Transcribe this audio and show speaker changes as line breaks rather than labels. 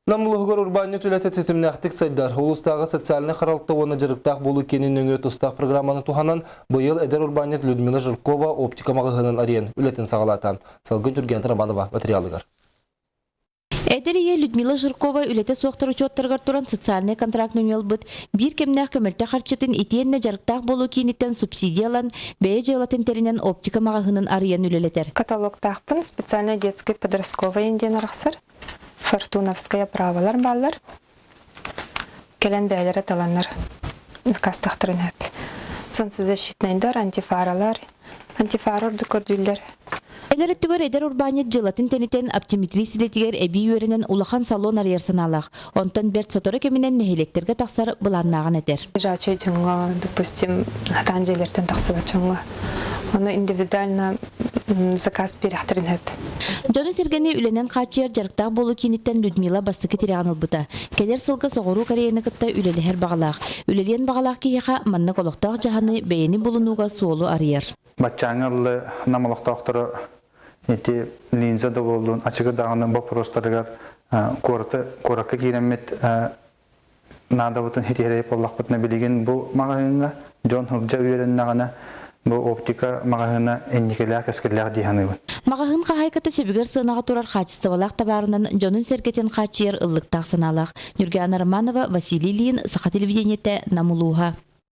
Нам улууһугар урбаанньыт үлэтэ тэтимнээхтик сайдар. Улуустааҕы социальнай харалта уонна дьарыктаах буолуу киинин нөҥүө тустаах программаны туһанан, быйыл эдэр урбаанньыт Людмила Жиркова оптика маҕаһыынын арыйан үлэтин саҕалаата. Салгын Түргэн Романова материалыгар.
Эдэр ийэ Людмила Жиркова үлэтэ суохтар учуоттарыгар туран социальнай контракт нөҥүө ылбыт биир кэмнээх көмөлтө харчытын итиэннэ дьарыктаах буолуу кииниттэн субсидия ылан, бэйэ дьыалатын тэринэн оптика маҕаһыынын арыйан үлэлэтэр.
Каталогтаахпын специальная детская подростковая диэн арахсар. Фортуновская правалар бааллар. Кэлэн бэйэлэрэ таланнар кастахтарын сөп. Солнцезащитнайдар, антифаралар, антифара ордук көрдүүллэр.
Эдэр өттүгэр эдэр урбаанньыт дьыалатын тэнитэн оптиметрист идэтигэр эбии үөрэнэн улахан салон арыйар санаалаах. Онтон бэрт сотору кэминэн нэһилиэктэргэ тахсар былааннааҕын этэр.
Лежачий дьоҥҥо, допустим, хатаан дьиэлэртэн тахсыбат дьоҥҥо. Ону индивидуально заказ биэрэхтэрин сөп.
Дьону-сэргэни үлэнэн хааччыйар дьарыктаах буолуу кииниттэн Людмила бастакы тирэҕин ылбыта. Кэлэр сылга Соҕуруу Кореяны кытта үлэлэһэр баҕалаах. Үлэлиэн баҕалаах киһиэхэ маннык олохтоох дьаһаныы бэйэни булунууга суолу арыйар.
Баччааҥҥы ыллы Нам олохтоохторо ити линза да буоллун, ачыгы даҕаны боппуруостарыгар куораты куоракка киирэммит наадабытын ситиһэрэй буоллахпытына билигин бу маҕаһыыҥҥа дьон сылдьа үөрэннэҕинэ бу оптика маҕаһыына инникилээх кэскиллээх дии саныыбын.
Маҕаһыын хаһаайката сөбүгэр сыанаҕа турар хаачыстыбалаах табаарынан дьонун-сэргэтин хааччыйар ыллыктаах санаалаах. Ньургуйаана Романова, Василий Ильин, Саха телевидениетэ, Нам улууһа.